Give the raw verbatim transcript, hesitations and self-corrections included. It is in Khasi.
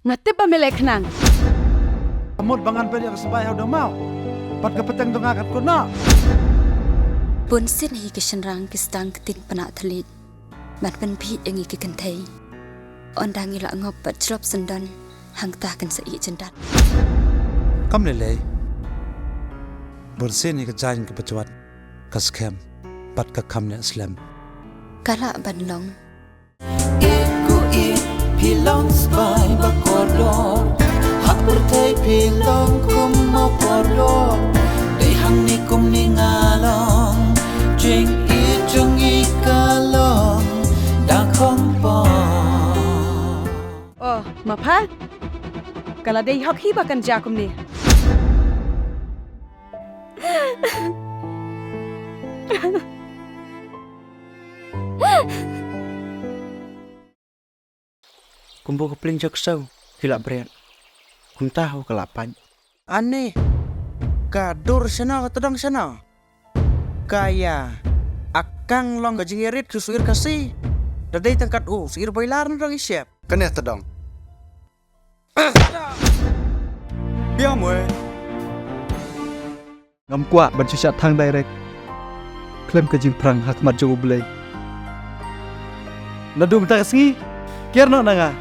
Nga tip ba me leh khnang. Ka mut ba ngan peit ïa ka sbai ha u dong maw. Bad ka pateng dong nga kat kut noh. Bun sien hi ki shynrang ki sdang ktien pynah thylliej. Bad pynphiej ïa ngi ki kynthei. Ynda ngi la ngop bad jlop syndon hangta kan sa ïeh jyndat. Kam lei lei. Bun sien hi ka jaiñ ka pajwat, ka skhem bad ka kham neh slem. Ka lah ban long. Ïeit ko ïeit, phi long sbai ba kordor. Ha pyrthei phi long kum u kordor. Dei hangne kumne nga long. Jingïeit jong ngi ka long da khongpong. Oh, ma pha? Ka la dei hok hi ba kan jia kumne. Kumba ka pliang jong ka siew, ki la bret. Kumta ho ka la pait. Ani, ka dur shano, ka tdong shano? Ka ïa, akang long ka jingïarit ka suir Khasi. Da dei tang kat u, suir boiler na dong i shep. Kane tdong. Biang wei. Ngam kwah ban shu shah thang direct khlem ka jingpyrshang ha khmat jong U Blei. Naduh mynta ka sngi, kiar noh na nga.